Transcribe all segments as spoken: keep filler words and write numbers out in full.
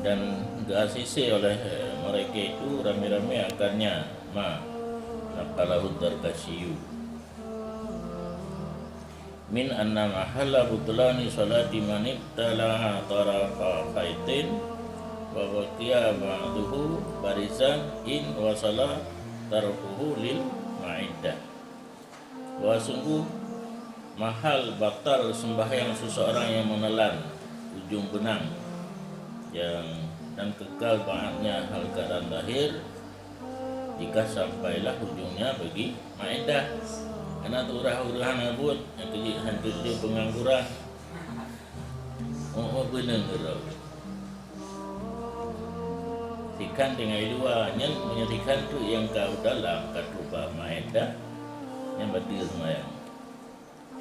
Dan geu-A C C oleh mereka itu ramé-ramé akannya, ma naqalahu Zarkasyiyu. Min anna mahalla butlani salati man ibtala'a tarafa khaitin wa baqiya ba'duhu barizan in wasala tarfuhu lil ma'iddah. Bahwa sungguh mahal batal sembahyang seseorang yang menelan ujung benang yang dan kekal baatnya hal keadaan lahir jika sampailah ujungnya bagi ma'iddah. Karena tu urah-urahan abut yang kejut hantu tu pengangguran. Oh, oh benar. Sikhan tinggai luwa nyan, meunyoe sikhan tu nyang ka u dalam ka tuba ma'iddah, nyan bateue seumayang.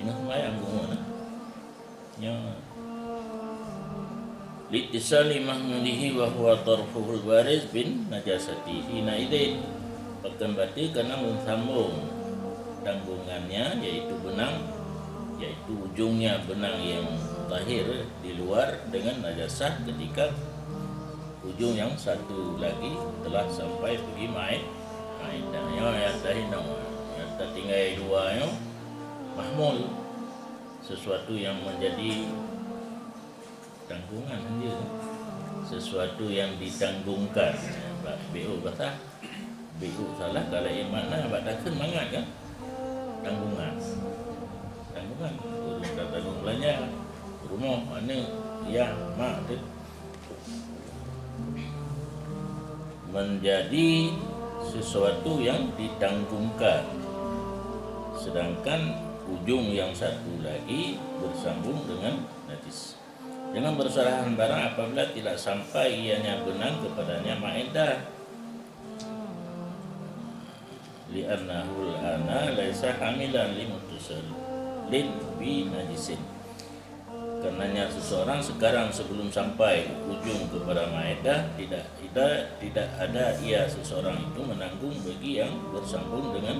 Ingat seumayang geuh na. Nyan. Litisali mahmulihi wa huwa tarfuhul bariz bin najasati hina idzin. Pakon bateue kana meusambong tanggungannya, yaitu benang, yaitu ujungnya benang yang zahir di luar dengan najasah ketika ujung yang satu lagi telah sampai bagi ma'id, ma'iddah. Nyoe nyang tahinoe, nyang tatinggai dua nyoe, mahmul, sesuatu yang menjadi tanggungan dia. Sesuatu yang ditanggungkan. Ba-, B O basah. B O salah, kalau yang makna bak takheun mangat kan? Tanggungan. Tanggungan. Ureueng ka tanggung belanja, rumoh, aneuk, yah, mak tu. Menjadi sesuatu yang ditanggungkan. Sedangkan ujung yang satu lagi bersambung dengan najis. Dengan berserahan barang apabila tidak sampai ianya benang kepadanya ma'iddah. Li'annahu al-ana laisa hamilan li muttasilin bi najisin. Karenanya seseorang sekarang sebelum sampai ujung kepada ma'iddah tidak, tidak, tidak ada ia seseorang itu menanggung bagi yang bersambung dengan